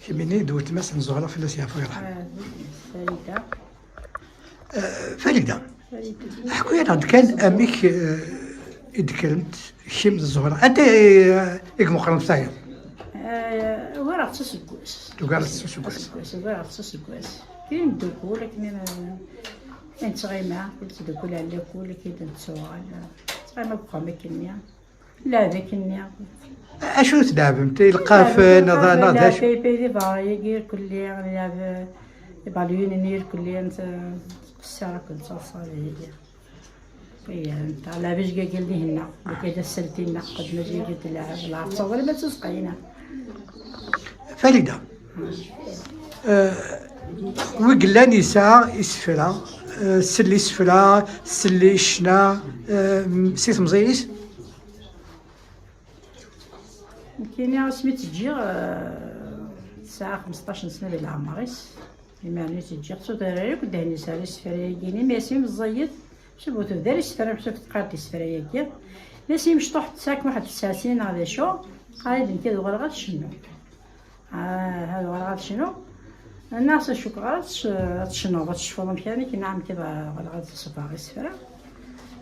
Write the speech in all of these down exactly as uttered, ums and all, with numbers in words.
Kemmini d weltma-s n Ẓuhra, fell-as yeɛfu yerḥem. Farida. Farida. Ḥku-yaɣ-d kan amek, eh, i d-kkrent kemm d Ẓuhra. Anta i, eh, i imeqqren f tayeḍ? Eh, ugareɣ-tt aseggas. Tugareḍ-tt aseggas. Aseggas, ugareɣ-tt aseggas. Tin ddukul akken i n-, i nettɣima, kul ttdukul ar lakul, akken i d-nettuɣal. Nettɣima deg uxxam akkenni. Lɛeb akkenni. Acu tleɛbemt? Ilqafen, neɣ, neɣ d acu? Lɛeb, di berra-yagi irkelli, lɛeb, ibalyunen irkelli, nttqessir akk nettaḍsa deg-i. Iya, netta, lɛeb ijgagel dihinna, deg ad assalti-nneɣ, qedma ijgagel d lɛeb, lɛeb ttaḍ, ma d tuseqqayna. Farida, eh, wi yellan yesɛa isefra, eh, tsell isefra, tsell i ccna, eh, m-, si temẓi-is? Nekkini asmi tt-ǧǧiɣ, eh, tesɛa xmesṭac n sna di leɛmer-is. Imir-nni tt-ǧǧiɣ, ttut ara yakk ddehn-is ar isefra-yagi-nni, mi asmi meẓẓiyet, seg ur tebda ara isefra, seg teqqar-d isefra-yagi. Mi asmi mecṭuḥ tesɛa kan waḥed tesɛa snin neɣ d acu, teqqar-iyi-d nekk ad uɣaleɣ ad cennuɣ. Ah, ad uɣaleɣ ad cennuɣ. Nniɣ-as cukkeɣ ara tc-, ad tecnuḍ, ad tecfuḍ amek ara nekk, nɛam, nekk ad uɣaleɣ ad ṣebbreɣ isefra.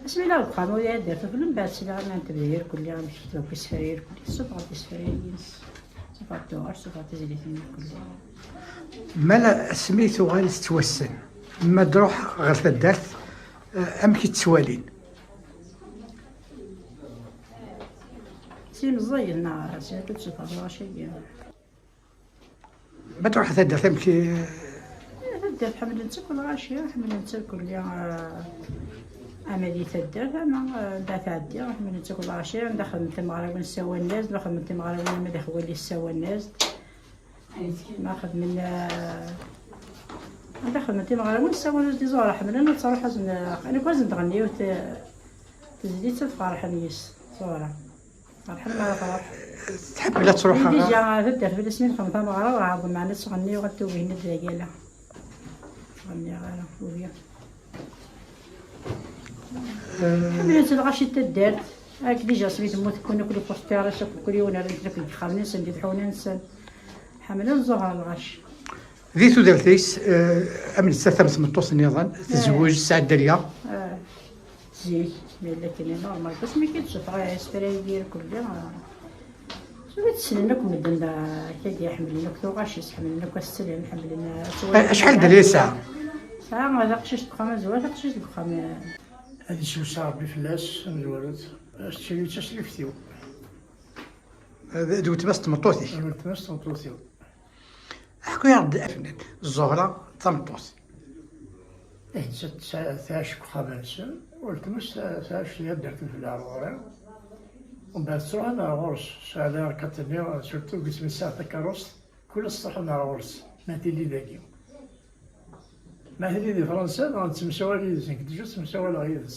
Asmi la deg uxxam ur yɛedda fell-i, mbeɛd sliɣ aman tebda irkelli, amek tektab akk isefra irkelli, tessufeɣ-d isefra-agi-ines. Tessufeɣ-d tuɣal, tessufeɣ-d tizlitin irkelli. Mala asmi tuɣal tettwassen, ma d-ruḥ ɣer taddart, eh, amek i tt-ttwalin? Si meẓẓiyen, neɣ si akk ttessufeɣ-d lɣaci-agi. Ma tṛuḥ taddart, amek i? Taddart ḥemmlen-tt akk lɣaci, ḥemmlen-tt irkelli, eh, ama di taddart, ama, eh, anda tɛeddi, ḥemmlen-tt akk lɣaci, anda xedmen timeɣriwin ssawalen-as-d, ma xedmen timeɣriwin ama d axwali ssawalen-as-d, ma xedmen, eh, anda xedmen timeɣriwin ssawalen-as-d i Ẓuhra, ḥemmlen ad tṛuḥ ad sen-, ad sen-tɣenni yiwet, eh, tezlit ad ferḥen yis Ẓuhra. Ferḥen mi ara truḥ. Tḥemmel ad truḥ. Déjà, taddart fell-as mi nexdem tameɣra, ur ɛerḍen meɛna ad tɣenni, uɣal tugi-nni d dagala. Ur ɣenniɣ ara, ugiɣ. Eh, ḥemmlen-tt lɣaci n taddart. Ak déjà asmi temmut, kkun akk les posters, akk, kul yiwen rran-t akk deg yexxamen-nsen, di tḥuna-nsen. Ḥemmlen Ẓuhra lɣaci. Di tudert-is, eh, am nettat am tmeṭṭut nniḍen, tezweǧ, tesɛa dderya. Eh, zik, mi yella kan normal, bas mi k-id-sufeɣ isefra-agi irkelli, eh, tura ssnen akk medden da, kagi ḥemmlen akk tuɣac-is, ḥemmlen akk ad s-ttilin, ḥemmlen, eh, ad twalin. Eh, acḥal dderya yesɛa? Sɛa, eh, taqcict deg uxxam, azwar taqcict deg uxxam, eh. Ad isewseɛ Rebbi fell-as, amezwaru, ad s-tili d taslift-iw. Eh, d, d weltma-s n tmeṭṭut-ik? D weltma-s n tmeṭṭut-iw. Ḥku-yaɣ-d, Ẓuhra d tameṭṭut. Ih, nettat tesɛa, tɛic deg uxxam-nsen, weltma-s tɛic di taddart n Belɛerɣuri. Umbeɛd ttruḥun ar ɣur-s, sɛan arkaṭ-nni, surtout deg asmi tesɛa takeṛṛust, kul ass ttruḥun ar ɣur-s, ma tili dagi. Ma tili di Fransa, dɣa nettemsawal yid-s, nekk déjà ttemsawaleɣ yid-s.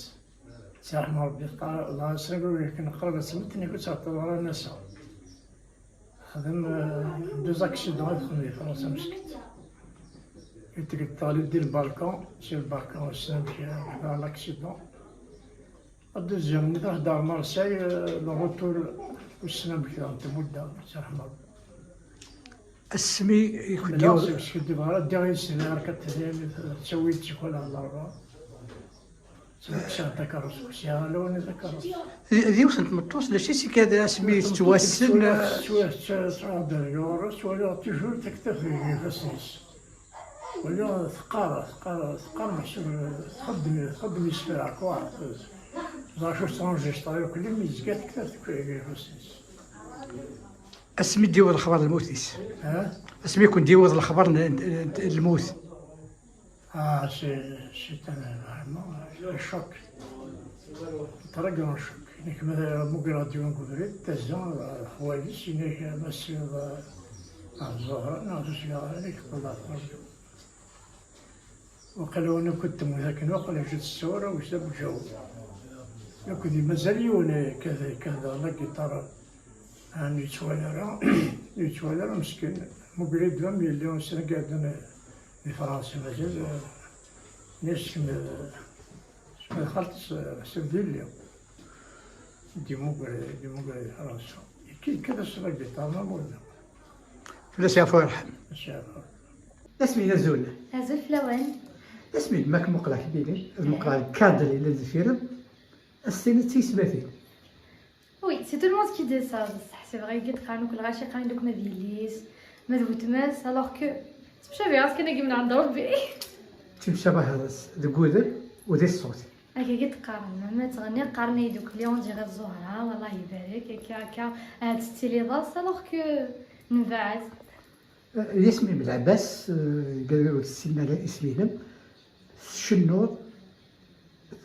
Sɛiḥma Rebbi teqqar, dɣa ass-agi akken qrib ad temmut, nekk ur tt-ɛeṭṭleɣ ara n ass-a. Xdem, euh, deux accidents i texdem di Fransa meskint. Yetteg teɣli di lbalkun, si lbalkun wissen amek, euh, yebda l'accident. Deuxième-nni truḥ-d ar Marseille, euh, le retour wissen amek daɣen tmudd, sɛiḥma Rebbi. Asmi i kent-yewweḍ? Skud ddiɣ ara ddiɣ yid-s di arkaṭ-nni, ttawi-d tikwal ɣer Larbɛa. Sɛiɣ takeṛṛust, sɛiɣ ala wani takeṛṛust. D, d yiwet n tmeṭṭut, d acu i s-ikad asmi tettwassen? Tettwa-, tettwa-, tettruḥ-d ɣur-s, waliɣ toujours taktabt deg yifassen-is. Waliɣ teqqar, teqqar, teqqar meḥsub txeddem, txeddem isefra, quoi. Ẓer acu tettṛenjistré akk, mi yezga taktabt deg yifassen-is. Asmi d-yewweḍ lexbar n lmut-is? Ha? Asmi i ken-d-yewweḍ lexbar n, n, n lmut? Ah, c'est, c'est un, vraiment un choc. Un très grand choc. Nekk ma d-, mugreɣ-d yiwen deg ubrid, ttazzaleɣ, xwali-s, yenna-k ma tesliḍ, ah, Ẓuhra, neɣ ur sliɣ ara, nekk ṭṭalleɣ ṭṭalleɣ. Waqila win akk temmut akken, waqila jut ṣṣura, wissen amek jaweb. Akked mazal yiwen, eh, kad, kad la guitare. Ɛni yettwali ara, yettwali ara meskin. Mugrid d am yelli, ussan-agi iɛeddan di Fransa, mazal, eh, nniɣ-as kemm, eh, kemm d xalti-s, eh, meḥsub d yelli. D-yemmuger, d-yemmuger di Fransa. Yekka, yekka d ass la guitare, ma murda. Ulac ɣef urḥem. Asmi d azul. Azul fell-awen. Asmi d mak muqleɣ kbili, ad muqleɣ lkadr yellan deffir-m, ad s-tiniḍ d tismatin. Oui, c'est tout le monde qui dit ça, bessah, c'est vrai, i d-qqaren akk lɣaci, qqaren-d akk ma d yelli-s, ma d weltma-s, alors que ttemcabiɣ-as kan agi min ɛend Rebbi. Ttemcabiɣ-as deg wudem u di ṣṣut. Akka i d-qqaren, ma teɣni qqaren-iyi-d akk Léon, dirait Ẓuhra, Allah ibarek, akka, akka, ahat tettiliḍ-as, alors que nbeɛd. Yasmin Belɛebbas, eh, ur tessinem ara isem-inem, tcennuḍ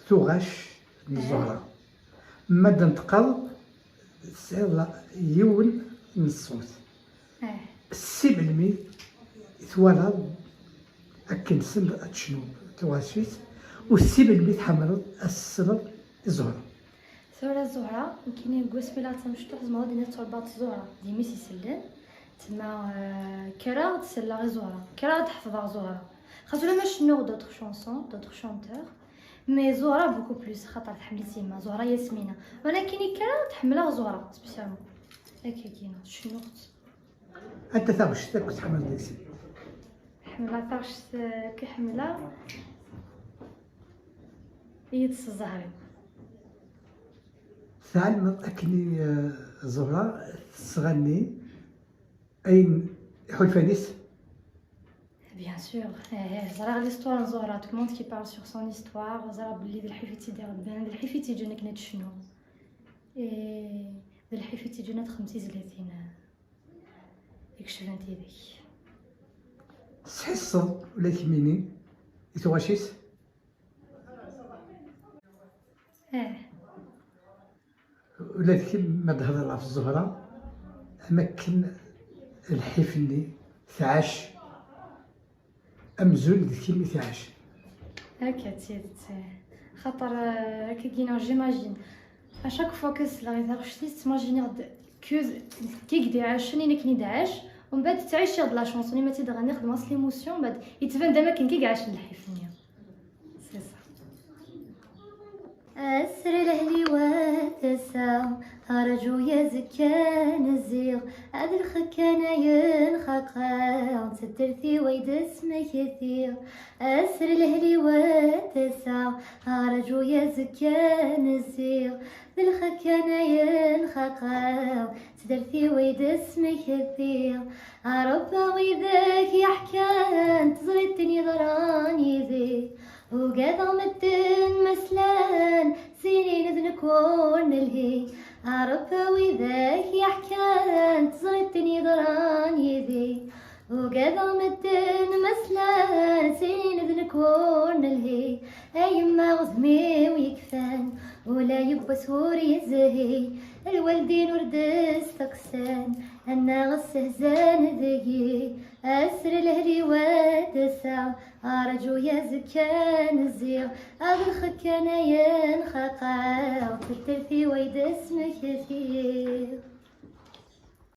tuɣac n Ẓuhra. Ma d-tenṭqeḍ, tesɛiḍ la-, yiwen n ṣṣut. Si melmi twalaḍ akken tessneḍ ad tecnuḍ tuɣac-is, u si melmi tḥemmleḍ ad tessneḍ i Ẓuhra? Tura Ẓuhra, nekkini deg wasmi la d tamecṭuḥt, zemreɣ ad d-iniɣ tturbaɣ Ẓuhra d yimi-s isellen. Tma, euh, kkreɣ ad selleɣ i Ẓuhra, kkreɣ ad ḥefḍeɣ Ẓuhra. Xas ulamma cennuɣ d'autres chansons, d'autres chanteurs, mais Ẓuhra beaucoup plus, xaṭer tḥemmel-itt yemma, Ẓuhra Yasmina. Walakin i kkreɣ ad ḥemmleɣ Ẓuhra, spécialement. Akkagina, cennuɣ-tt. Anta taɣect akk tḥemmleḍ deg-sen? Ḥemmleɣ taɣect, euh, akk i ḥemmleɣ, i yi-d-tesseẓhreḍ. Tɛelmeḍ akken i, eh, Ẓuhra tettɣenni ayen iḥulfan-is? Bien sûr, eh, eh, ẓriɣ l'histoire n Ẓuhra, tout le monde qui parle sur son histoire, ẓriɣ belli d lḥif i tt-id-irebban, d lḥif i tt-iǧǧan akken ad tecnu. Eh, d lḥif i tt-iǧǧan ad texdem tizlatin, eh, i icban tidak. Tesḥissed ula d kemmini i tuɣac-is? Eh. Ula d kemm ma d-hedreḍ ɣef Ẓuhra, am akken lḥif-nni tɛac, amzun d kemm i tɛac. Akka d tidet, eh. Xaṭer, eh, akka gina, j'imagine. À chaque fois que selleɣ i taɣect-is, ttmajiniɣ-d que d, kik d-iɛacen, ayen akken i d-tɛac, umbeɛd ttɛiciɣ-d la chanson, ma tt-id-ɣenniɣ, xedmeɣ s l'émotion, umbeɛd yettban-d am akken kik ɛacen lḥif-nni. C'est ça. Ass n lehliwa tasa, arǧu azekka n ziɣ, ad lxekkan ayen xaqeɣ, d taddart-iw ay d-smektiɣ. Ass n lehliwa tasa, arǧu azekka n ziɣ, d lxekkan ayen xaqeɣ, d taddart-iw ay d-smektiɣ. A Rebbi, a widak yeḥkan, teẓriḍ tin yeḍran yid-i. Ugadeɣ medden ma slan, ttinin d nekk ur nelhi. A Rebbi, a widak yeḥkan, teẓriḍ tin yeḍran yid-i. Ugadeɣ medden ma slan, ttinin d nekk ur nelhi. A yemma udem-iw yekfan, ula yiwwas ur yezhi. Lwaldin ur d-steqsan, annaɣ stehzan deg-i. Ass n lehliwa tasa, arǧu azekka n ziɣ, ad lxekkan ayen xaqeɣ, taddart-iw ay d-smektiɣ.